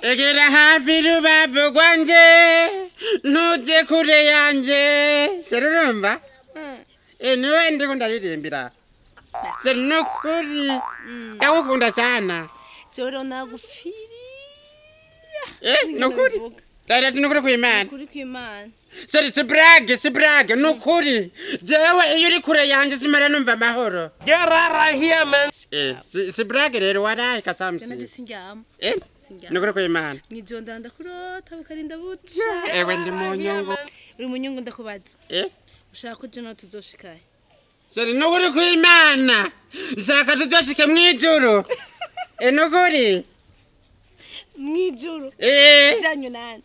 Egera hafi rubavu rwanje ntuje kure yanje. Chéri urumva? Niwe ndiko ndaririmbira. Chéri nukuri. Ndagukunda sana. Joro nagufiriya. Nukuri. Dada nukuri kw'Imana. Nukuri kw'Imana. Chéri si blague, si blague, nukuri. Jewe iyo uri kure yanje simara numva amahoro. Get out of here, man. Si blague rero waraye kasamsi. Jana sindyama. Nukuri kw'Imana. Mwijonda ndakurota bukarinda buca. Ewe ndi mu nyungu. Uri mu nyungu ndakubaza. Ushaka ko jana tuzoshikaye. Chéri nukuri kw'Imana. Nshaka tuzoshike mwijuru. Nukuri. Mwijuru. Janyu nani?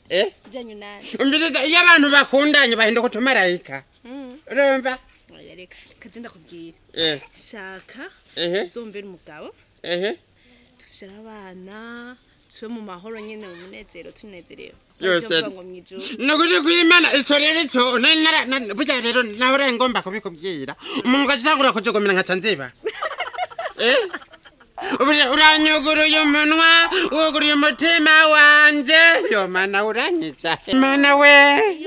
Janyu nani? Umviriza iyo abantu bakundanye bahinduka utumarayika. Urumva? Oya reka kazi ndakubwira. Shaka uzombera umugabo. Tuvyara abana tube mu mahoro nyene mu munezero tunezerewe. Yose. Nukuri kw'Imana ico rero ico burya rero nahora ngomba kubikubwira. Umuntu ukacitangura kujogomera nkaca nziba. Uranyuguruye umunwa, wuguruye umutima wanje. Yo mana uranyica. Mana we,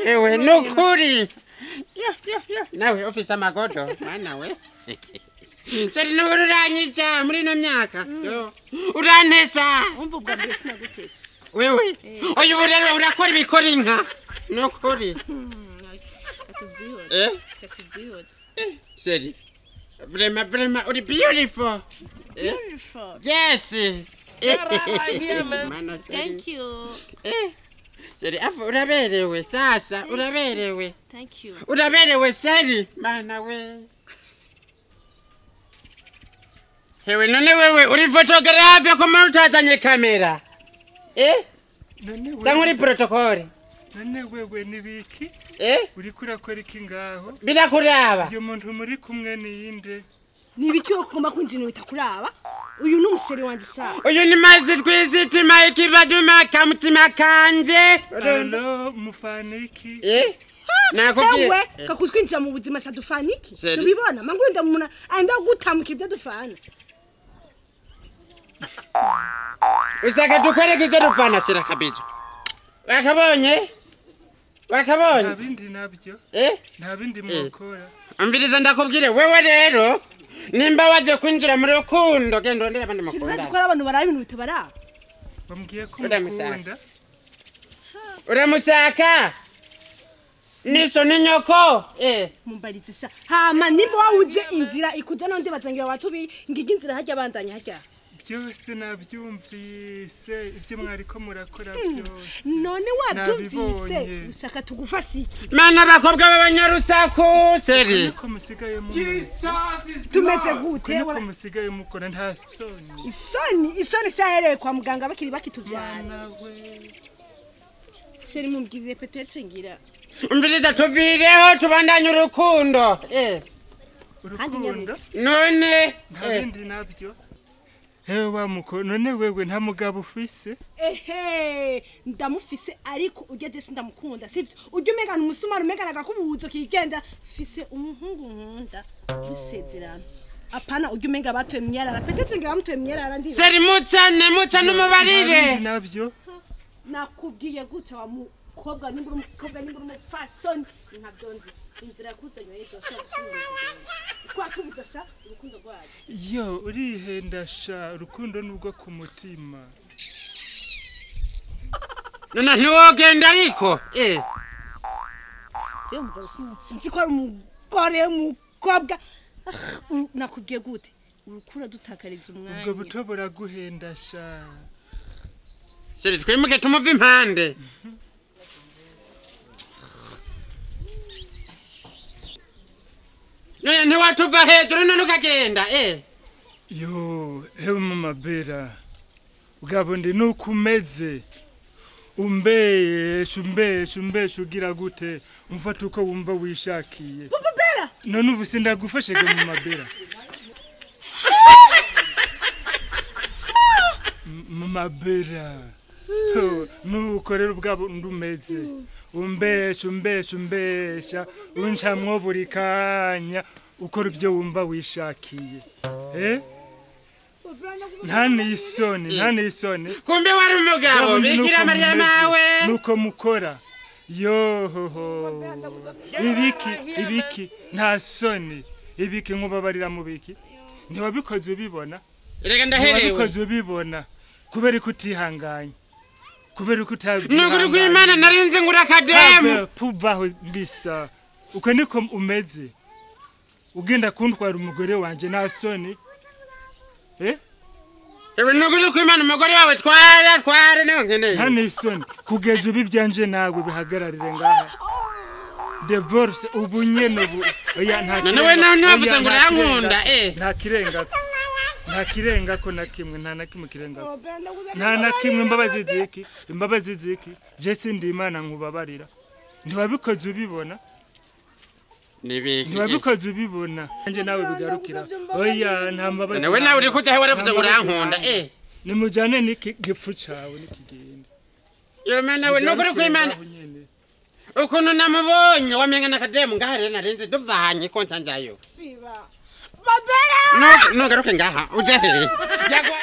ewe nukuri. Yo yo yo, nawe ufise amagodo, mana we. Chéri nukuri uranyica muri ino myaka. Yo, urantesa. Umva ubwa mbere sinagutesa. Wewe, oyu rero urakora ibikora inka. Nukuri. Katuvyihoze. Katuvyihoze. Chéri, vraiment vraiment uri beautiful. Beautiful. Yes. Thank you. Chéri, afu uraberewe sasa, uraberewe. Thank you. Uraberewe chéri, mana we. Hewe none wewe uri photographe ko muntu utazanye kamera. None Cyangwa uri protocole. None wewe nibiki? Uri kurakora iki ngaho? Birakuraba. Iyo muntu muri kumwe niyinde? Nibiki ukoma kwinjira bitakuraba? Uyu ni umusheri wanje sha. Uyu ni mazi twizitima ikibajuma kamutima kanje. Allo mufaniki. Nakubwiye. Ewe kakutwinjira mu buzima sha dufaniki. Nubibona mangurunda muna anda gutamukira ibyo dufana. Usaka dukwereke ibyo dufana sira kabijo. Wakabonye? Wakabonye? Nta bindi nabyo. Nta bindi mukora. Umviriza ndakubwire wewe rero nimba waje kwinjira muri rukundo genda urondera abandi mukunda. Urazi ko abantu baraba ibintu bitabaraba. Bambwiye ko mukunda. Uramushaka? Niso ni nyoko. Mumbarize sha. Hama nimba wawuze inzira ikuja nonde bazangira watubi ngigi inzira hajya bandanya hajya. Byose nabyumvise ibyo mwariko murakora byose. None wabyumvise ushaka tugufasha iki? Mana bakobwa b'abanyarusaku chéri. Ko musigaye mu Tumeze gute? Ko musigaye mukora nta soni. Isoni, isoni shahereye kwa muganga bakiri bakituvyara. Chéri mumbwirire peut-être ngira. Umviriza tuvireho tubandanye urukundo. Urukundo? None nta bindi nabyo. Ewa muko none wewe nta mugabo ufise? Ehe, ndamufise ariko ugeze sindamukunda sivyo? Ujye umegana umusumari umegana agakubuzo kigenda fise umuhungu nkunda usezerana. Apana ujye umenga batoye myarara peut-être ngira bamutoye myarara ndi. Chéri mucane mucane umubarire. Nabyo. Nakubwiye gute wa mukobwa nimba umukobwa nimba umupfasoni ntabyonzi inzira yakuzanye ejo ashobora gusubira kwatubuza sha urukundo rwacu. Yo urihenda sha urukundo nubwo ku mutima. None ntiwogenda ariko. Je umugabo sinzi ko ari umugore umukobwa. Nakubwiye gute urukura dutakariza umwanya. Ubwo buto buraguhenda sha. Chéri twimuke tumuve impande. None ntiwatuva hejuru none ukagenda. Yo hewe mama Bera. Ubwabo ndi nuko umeze. Umbesha umbesha umbesha ugira gute umfata uko wumva wishakiye. Papa Bera. None ubu sindagufashe ge mama Bera. Mama Bera. Nuko rero ubwabo ndumeze. Umbesha umbesha umbesha uncamwo buri kanya ukora ibyo wumva wishakiye. Nta n'isoni, nta n'isoni. Kumbe wari umugabo Bikira Mariya mawe. Nuko mukora. Yohoho. Ibiki, ibiki, nta soni. Ibiki nkubabarira mu biki. Ntiwabikoze ubibona. Reka ndaherewe. Ntiwabikoze ubibona. Kubera ko utihanganye. Kubera ko utabyihanganye. Nukuri kw'Imana narinzi ngura akademu. Puvaho mbisa. Uko niko umeze. Ugenda kuntwara umugore wanje nta soni. Eh? Ewe nukuri kw'Imana umugore wawe twara twara niyo nkeneye. Nta n'isoni. Kugeza ubu ibyanje nawe bihagararire ngaha. Divorce ubu nyene ubu. Oya nta. None we nawe ntiwavuze ngo urankunda eh. Nta kirenga. Nta kirenga ko na kimwe, nta na kimwe kirenga. Nta na kimwe imbabazi ziki, imbabazi ziki. Je sindi Imana nkubabarira. Ntiwabikoze ubibona. Nibiki. Ntiwabikoze ubibona. Nje nawe bigarukira. Oya nta mbabazi. None we nawe uri kuja he waravuze ngo urankunda eh. Nimujane niki gipfu cawe nikigenda. Yo mana we nukuri kw'Imana. Ukuntu namubonye wamenga nakademu ngaha rero narinzi duvanye ko nsanjayo. Siba. Babera! No, no garuke ngaha uje he. Yagwa.